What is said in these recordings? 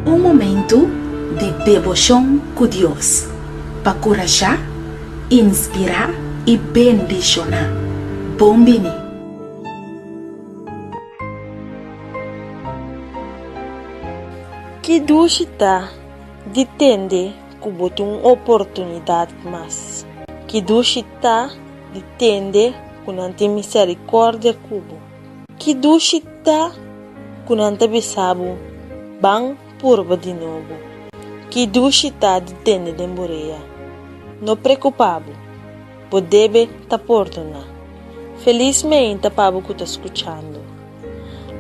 Un momentu di deboshon ku Dios pa kurashá, inspirá i bendishoná. Bon bini! Ki dushi ta di tende ku bo tin un oportunidat mas! Ki dushi ta di tende ku nan tin miserikòrdia ku bo! Ki dushi ta ku nan ta bisa bo, Ban purba di nobo! Ki dushi ta di tende den bo rea, No preokupá bo, bo debe ta pordoná. Felis meinta pa bo ku ta skuchando.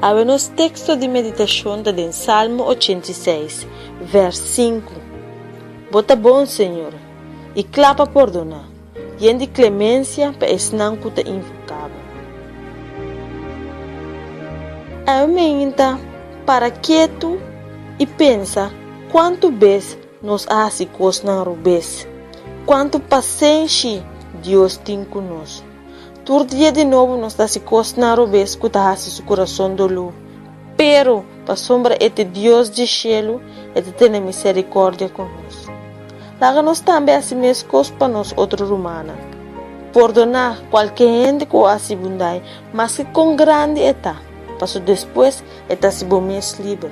Awe nos teksto di meditashon ta den Salmo 86, vèrs 5. Bo ta bon, Señor, i kla pa pordoná. Yen di klemensia pa esnan ku ta invoká bo. Awe meinta para ketu i pensa kuantu bes nos a hasi kosnan rubes, kuantu pasenshi Dios tin ku nos. Tur dia di nobo nos ta hasi kosnan rubes ku ta hasi su kurason doló. Pero, pasobra e ta Dios di shelu, e ta tene miserikòrdia ku nos. Laga nos tambe hasi meskos pa nos otro rumannan. Pordoná kualke hende ku a hasi bo un daño, maske kon grandi e ta, pasobra despues e ta hasi bo mes liber.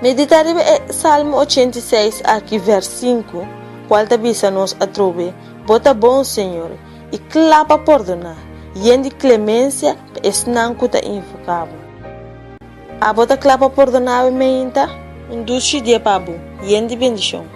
Meditá riba e Salmo 86 aki, vèrs 5, kual ta bisa nos atrobe, Bo ta bon, Señor, i kla pa pordoná, yen di klemensia pa esnan ku ta invoká bo. Abo ta kla pa pordoná awe meinta? Un dushi dia pa bo, yen di bendishon.